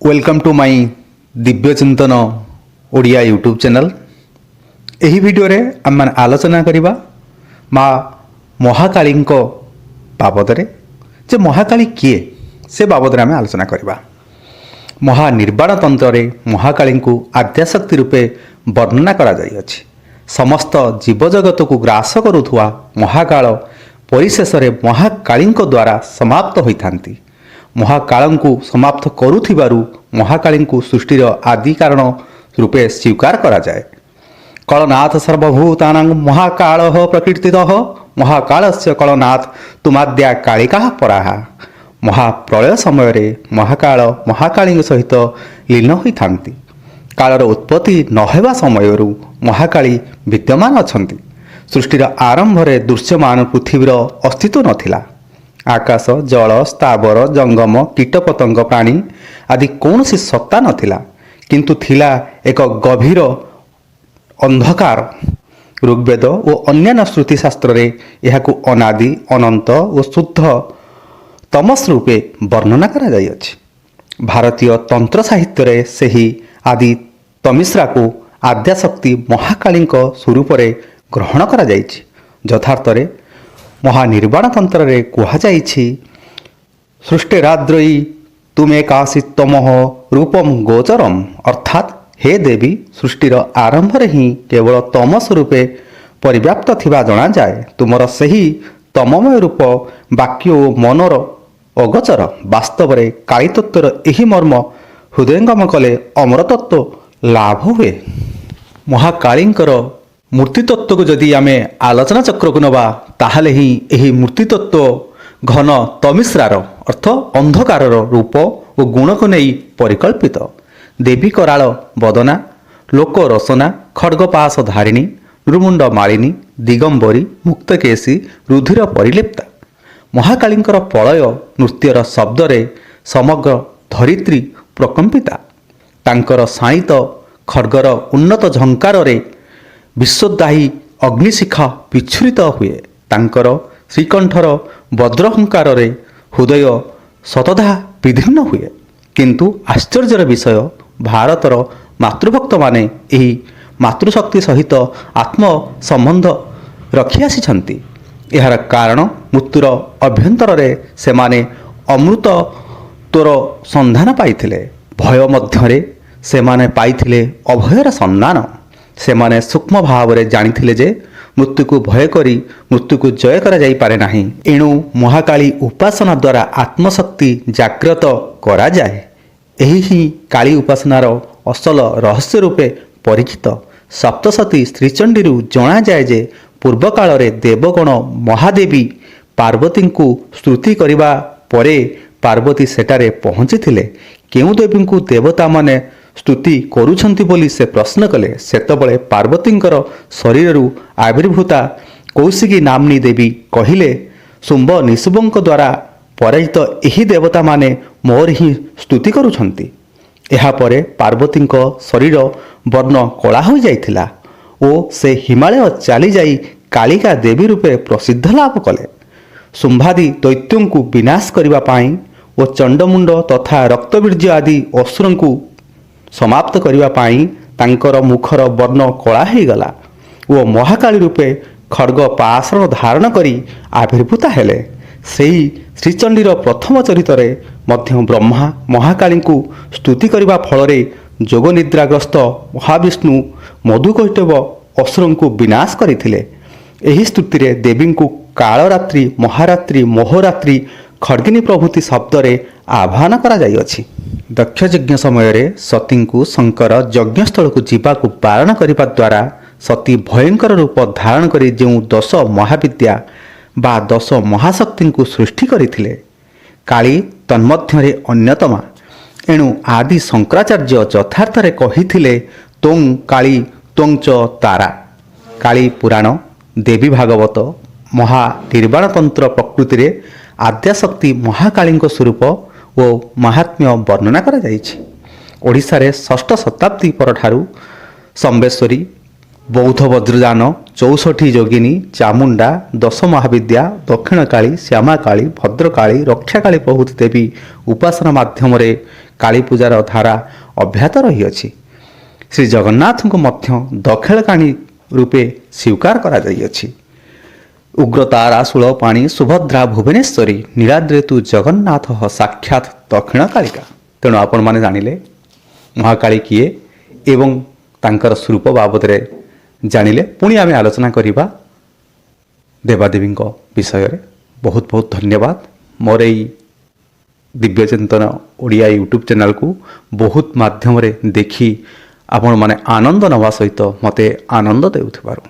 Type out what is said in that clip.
Welcome to my Divya Chintan Odia YouTube channel. ଏହି ଭିଡ଼ିଓରେ ଆମେମାନେ ଆଲୋଚନା କରିବା ମା ମହାକାଳୀଙ୍କ ବାବଦରେ ଯେ ମହାକାଳୀ କିଏ, ସେ ବାବଦରେ ଆମେ ଆଲୋଚନା କରିବା। ମହାନିର୍ବାଣ ତନ୍ତ୍ରରେ ମହାକାଳୀଙ୍କୁ ଆଦ୍ୟାଶକ୍ତି ରୂପେ ବର୍ଣ୍ଣନା କରାଯାଇଅଛି। ସମସ୍ତ ଜୀବଜଗତକୁ ଗ୍ରାସ କରୁଥିବା ମହାକାଳ ପରିଶେଷରେ ମହାକାଳୀଙ୍କ ଦ୍ୱାରା ସମାପ୍ତ ହୋଇଥାନ୍ତି। ମହାକାଳଙ୍କୁ ସମାପ୍ତ କରୁଥିବାରୁ ମହାକାଳୀଙ୍କୁ ସୃଷ୍ଟିର ଆଦି କାରଣ ରୂପେ ସ୍ୱୀକାର କରାଯାଏ। କଳନାଥ ସର୍ବଭୂତାନାଂ ମହାକାଳ ପ୍ରକୀର୍ତ୍ତିତଃ, ମହାକାଳସ୍ୟ କଳନାଥ ତୁମାଦ୍ୟା କାଳିକା ପରାହା। ମହାପ୍ରଳୟ ସମୟରେ ମହାକାଳ ମହାକାଳୀଙ୍କ ସହିତ ଲୀନ ହୋଇଥାନ୍ତି। କାଳର ଉତ୍ପତ୍ତି ନ ହେବା ସମୟରୁ ମହାକାଳୀ ବିଦ୍ୟମାନ ଅଛନ୍ତି। ସୃଷ୍ଟିର ଆରମ୍ଭରେ ଦୃଶ୍ୟମାନ ପୃଥିବୀର ଅସ୍ତିତ୍ୱ ନଥିଲା। ଆକାଶ, ଜଳ, ସ୍ଥାବର, ଜଙ୍ଗମ, କୀଟପତଙ୍ଗ, ପ୍ରାଣୀ ଆଦି କୌଣସି ସତ୍ତା ନଥିଲା, କିନ୍ତୁ ଥିଲା ଏକ ଗଭୀର ଅନ୍ଧକାର। ଋଗ୍ବେଦ ଓ ଅନ୍ୟାନ୍ୟ ଶ୍ରୁତିଶାସ୍ତ୍ରରେ ଏହାକୁ ଅନାଦି, ଅନନ୍ତ ଓ ଶୁଦ୍ଧ ତମସ ରୂପେ ବର୍ଣ୍ଣନା କରାଯାଇଅଛି। ଭାରତୀୟ ତନ୍ତ୍ର ସାହିତ୍ୟରେ ସେହି ଆଦି ତମିସ୍ରାକୁ ଆଦ୍ୟାଶକ୍ତି ମହାକାଳୀଙ୍କ ସ୍ୱରୂପରେ ଗ୍ରହଣ କରାଯାଇଛି। ଯଥାର୍ଥରେ ମହାନିର୍ବାଣ ତନ୍ତ୍ରରେ କୁହାଯାଇଛି, ସୃଷ୍ଟିରାଦ୍ରୟୀ ତୁମେକାସି ତମଃ ରୂପମ ଗୋଚରମ। ଅର୍ଥାତ୍ ହେ ଦେବୀ, ସୃଷ୍ଟିର ଆରମ୍ଭରେ ହିଁ କେବଳ ତମସ ରୂପେ ପରିବ୍ୟାପ୍ତ ଥିବା ଜଣାଯାଏ। ତୁମର ସେହି ତମମୟ ରୂପ ବାକ୍ୟ ଓ ମନର ଅଗୋଚର। ବାସ୍ତବରେ କାଳୀତତ୍ତ୍ୱର ଏହି ମର୍ମ ହୃଦୟଙ୍ଗମ କଲେ ଅମରତତ୍ତ୍ୱ ଲାଭ ହୁଏ। ମହାକାଳୀଙ୍କର ମୂର୍ତ୍ତିତତ୍ତ୍ୱକୁ ଯଦି ଆମେ ଆଲୋଚନା ଚକ୍ରକୁ ନେବା, ତାହେଲେ ହିଁ ଏହି ମୂର୍ତ୍ତିତତ୍ତ୍ୱ ଘନ ତମିସ୍ରାର, ଅର୍ଥ ଅନ୍ଧକାରର ରୂପ ଓ ଗୁଣକୁ ନେଇ ପରିକଳ୍ପିତ। ଦେବୀ କରାଳ ବଦନା, ଲୋକ ରସନା, ଖଡ଼ଗପାଶ ଧାରିଣୀ, ନୃମୁଣ୍ଡ ମାଳିନୀ, ଦିଗମ୍ବରୀ, ମୁକ୍ତକେଶୀ, ରୁଧିର ପରିଲିପ୍ତା। ମହାକାଳୀଙ୍କର ପ୍ରଳୟ ନୃତ୍ୟର ଶବ୍ଦରେ ସମଗ୍ର ଧରିତ୍ରୀ ପ୍ରକମ୍ପିତା। ତାଙ୍କର ଶାଣିତ ଖଡ଼ଗର ଉନ୍ନତ ଝଙ୍କାରରେ ବିଶ୍ୱଦାହୀ ଅଗ୍ନିଶିଖା ବିଚ୍ଛୁରିତ ହୁଏ। ତାଙ୍କର ଶ୍ରୀକଣ୍ଠର ବଜ୍ରହୁଙ୍କାରରେ ହୃଦୟ ଶତଧା ବିଦୀର୍ଣ୍ଣ ହୁଏ। କିନ୍ତୁ ଆଶ୍ଚର୍ଯ୍ୟର ବିଷୟ, ଭାରତର ମାତୃଭକ୍ତମାନେ ଏହି ମାତୃଶକ୍ତି ସହିତ ଆତ୍ମ ସମ୍ବନ୍ଧ ରଖିଆସିଛନ୍ତି। ଏହାର କାରଣ, ମୃତ୍ୟୁର ଅଭ୍ୟନ୍ତରରେ ସେମାନେ ଅମୃତତ୍ୱର ସନ୍ଧାନ ପାଇଥିଲେ। ଭୟ ମଧ୍ୟରେ ସେମାନେ ପାଇଥିଲେ ଅଭୟର ସନ୍ଧାନ। ସେମାନେ ସୂକ୍ଷ୍ମ ଭାବରେ ଜାଣିଥିଲେ ଯେ ମୃତ୍ୟୁକୁ ଭୟ କରି ମୃତ୍ୟୁକୁ ଜୟ କରାଯାଇପାରେ ନାହିଁ। ଏଣୁ ମହାକାଳୀ ଉପାସନା ଦ୍ୱାରା ଆତ୍ମଶକ୍ତି ଜାଗ୍ରତ କରାଯାଏ। ଏହି ହିଁ କାଳୀ ଉପାସନାର ଅସଲ ରହସ୍ୟ ରୂପେ ପରିଚିତ। ସପ୍ତସତୀ ଶ୍ରୀଚଣ୍ଡୀରୁ ଜଣାଯାଏ ଯେ ପୂର୍ବକାଳରେ ଦେବଗଣ ମହାଦେବୀ ପାର୍ବତୀଙ୍କୁ ସ୍ତୁତି କରିବା ପରେ ପାର୍ବତୀ ସେଠାରେ ପହଞ୍ଚିଥିଲେ। କେଉଁ ଦେବୀଙ୍କୁ ଦେବତାମାନେ ସ୍ତୁତି କରୁଛନ୍ତି ବୋଲି ସେ ପ୍ରଶ୍ନ କଲେ। ସେତେବେଳେ ପାର୍ବତୀଙ୍କର ଶରୀରରୁ ଆବିର୍ଭୂତା କୌଶିକୀ ନାମ୍ନୀ ଦେବୀ କହିଲେ, ଶୁମ୍ଭ ନିଶୁମ୍ଭଙ୍କ ଦ୍ୱାରା ପରାଜିତ ଏହି ଦେବତାମାନେ ମୋର ହିଁ ସ୍ତୁତି କରୁଛନ୍ତି। ଏହାପରେ ପାର୍ବତୀଙ୍କ ଶରୀର ବର୍ଣ୍ଣ କଳା ହୋଇଯାଇଥିଲା ଓ ସେ ହିମାଳୟ ଚାଲିଯାଇ କାଳିକା ଦେବୀ ରୂପେ ପ୍ରସିଦ୍ଧ ଲାଭ କଲେ। ଶୁମ୍ଭାଦି ଦୈତ୍ୟଙ୍କୁ ବିନାଶ କରିବା ପାଇଁ ଓ ଚଣ୍ଡମୁଣ୍ଡ ତଥା ରକ୍ତବୀର୍ଯ୍ୟ ଆଦି ଅସୁରଙ୍କୁ ସମାପ୍ତ କରିବା ପାଇଁ ତାଙ୍କର ମୁଖର ବର୍ଣ୍ଣ କଳା ହୋଇଗଲା ଓ ମହାକାଳୀ ରୂପେ ଖଡ଼ଗ ପାଷାଣ ଧାରଣ କରି ଆବିର୍ଭୂତା ହେଲେ। ସେହି ଶ୍ରୀଚଣ୍ଡୀର ପ୍ରଥମ ଚରିତରେ ମଧ୍ୟ ବ୍ରହ୍ମା ମହାକାଳୀଙ୍କୁ ସ୍ତୁତି କରିବା ଫଳରେ ଯୋଗନିଦ୍ରାଗ୍ରସ୍ତ ମହାବିଷ୍ଣୁ ମଧୁକୈଟଭ ଅସୁରଙ୍କୁ ବିନାଶ କରିଥିଲେ। ଏହି ସ୍ତୁତିରେ ଦେବୀଙ୍କୁ କାଳରାତ୍ରି, ମହାରାତ୍ରି, ମୋହରାତ୍ରି, ଖଡ଼ଗିନୀ ପ୍ରଭୃତି ଶବ୍ଦରେ ଆହ୍ୱାନ କରାଯାଇଅଛି। ଦକ୍ଷଯଜ୍ଞ ସମୟରେ ସତୀଙ୍କୁ ଶଙ୍କର ଯଜ୍ଞସ୍ଥଳକୁ ଯିବାକୁ ବାରଣ କରିବା ଦ୍ୱାରା ସତୀ ଭୟଙ୍କର ରୂପ ଧାରଣ କରି ଯେଉଁ ଦଶ ମହାବିଦ୍ୟା ବା ଦଶ ମହାଶକ୍ତିଙ୍କୁ ସୃଷ୍ଟି କରିଥିଲେ, କାଳୀ ତନ୍ମଧ୍ୟରେ ଅନ୍ୟତମା। ଏଣୁ ଆଦି ଶଙ୍କରାଚାର୍ଯ୍ୟ ଯଥାର୍ଥରେ କହିଥିଲେ, ତ୍ୱଂ କାଳୀ ତ୍ୱଂ ଚ ତାରା। କାଳୀ ପୁରାଣ, ଦେବୀ ଭାଗବତ, ମହାନିର୍ବାଣ ତନ୍ତ୍ର ପ୍ରକୃତିରେ ଆଦ୍ୟାଶକ୍ତି ମହାକାଳୀଙ୍କ ସ୍ୱରୂପ ଓ ମାହାତ୍ମ୍ୟ ବର୍ଣ୍ଣନା କରାଯାଇଛି। ଓଡ଼ିଶାରେ ଷଷ୍ଠ ଶତାବ୍ଦୀ ପରଠାରୁ ସମ୍ବେଶ୍ୱରୀ, ବୌଦ୍ଧ ବଜ୍ରଯାନ, 64 ଯୋଗିନୀ, ଚାମୁଣ୍ଡା, ଦଶ ମହାବିଦ୍ୟା, ଦକ୍ଷିଣକାଳୀ, ଶ୍ୟାମାକାଳୀ, ଭଦ୍ରକାଳୀ, ରକ୍ଷାକାଳୀ ପ୍ରଭୃତି ଦେବୀ ଉପାସନା ମାଧ୍ୟମରେ କାଳୀ ପୂଜାର ଧାରା ଅବ୍ୟାହତ ରହିଅଛି। ଶ୍ରୀ ଜଗନ୍ନାଥଙ୍କୁ ମଧ୍ୟ ଦକ୍ଷିଣକାଳୀ ରୂପେ ସ୍ୱୀକାର କରାଯାଇଅଛି। ଉଗ୍ରତାରା, ଶୂଳପାଣି, ସୁଭଦ୍ରା, ଭୁବନେଶ୍ୱରୀ, ନୀଳାଦ୍ରି ତୁ ଜଗନ୍ନାଥ ସାକ୍ଷାତ ଦକ୍ଷିଣ କାଳିକା। ତେଣୁ ଆପଣମାନେ ଜାଣିଲେ ମହାକାଳୀ କିଏ ଏବଂ ତାଙ୍କର ସ୍ୱରୂପ ବାବଦରେ ଜାଣିଲେ। ପୁଣି ଆମେ ଆଲୋଚନା କରିବା ଦେବାଦେବୀଙ୍କ ବିଷୟରେ। ବହୁତ ବହୁତ ଧନ୍ୟବାଦ ମୋର ଏଇ ଦିବ୍ୟ ଚିନ୍ତନ ଓଡ଼ିଆ ୟୁଟ୍ୟୁବ୍ ଚ୍ୟାନେଲକୁ ବହୁତ ମାଧ୍ୟମରେ ଦେଖି ଆପଣମାନେ ଆନନ୍ଦ ନେବା ସହିତ ମୋତେ ଆନନ୍ଦ ଦେଉଥିବାରୁ।